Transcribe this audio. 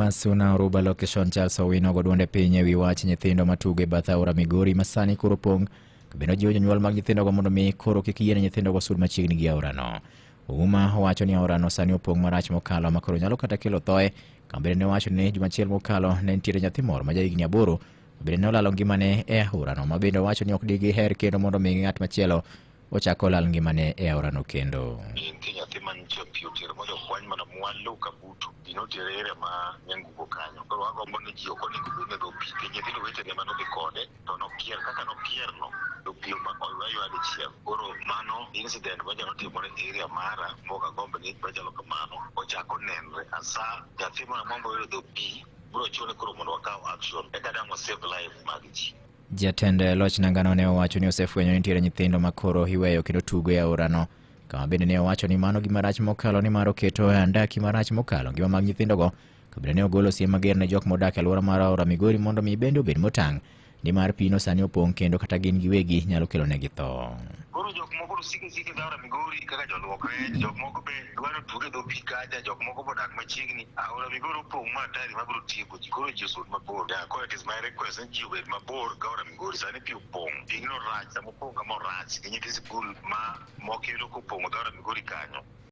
ma Suna Oruba Location Charles Owino go duonde piny ewi wach nyithindo matugo e bath aora Migori ma sani koro pong' bende ojiwo jonyuol mag nyithindogo mondo mi koro kik yiene nyithindogo sud machiegni gi aorano. Ouma wacho ni aorano sani opong' marach mokalo ma koro nyalo kata kelo thoe. Kambene ne owacho ni juma achiel mokalo ne nitiere nyathi moro ma jahigni 8 ma bende ne olalo ngimane e aorano ma bende owacho ni ok digiher kendo mondo mi ng'at machielo ochako olal ngimane e aorano kendo. Nitie nyathi manyicha pi otero mondo okwany mana mwalo Kabutu. Pi notere area ma Nyangugo kanyo. Koro wagombo ni ji ok onego bed ni dho pi. Nikech nyithindo wetene mane odhi kode to nokier kaka nokierno to pi omako oywa ywa dichiel. Koro mano incident manyalo timore e area mara mok agomb ni machalo kamano ochak onenre. Asa nyathi moro amora moyudo dho pi biro chune koro mondo wakaw action eka dang' wa save life mag ji. Jatend loch nangano ne owacho ni osefwenyo ni nitiere nyithindo ma koro iweyo kendo tugo e aorano. Kama bende ne owacho ni mano gima rach mokalo nimar oketo e andaki marach mokalo ngima mag nyithindogo. Kabende ne ogolo siem mager ne jok modak e alwora mar aora Migori mondo mi bende obed motang' nimar pino sani opong' kendo kata gin giwegi nyalo kelonegi tho. Koro jok moko to sike sike aora Migori kaka joluok rech, jok moko be dwaro tugo e dho pi kacha, jok moko be odak machiegni. Aora Migori opong' ma hatari ma biro tieko ji, koro ji osud mabor. Yeah, koro it is my request ni ji obed mabor gi aora Migori, sani pi opong'. Pigno rach, sama opong' kama orach, gi nyithi sikul ma moko iyudo kopong'o dho aora Migori kanyo.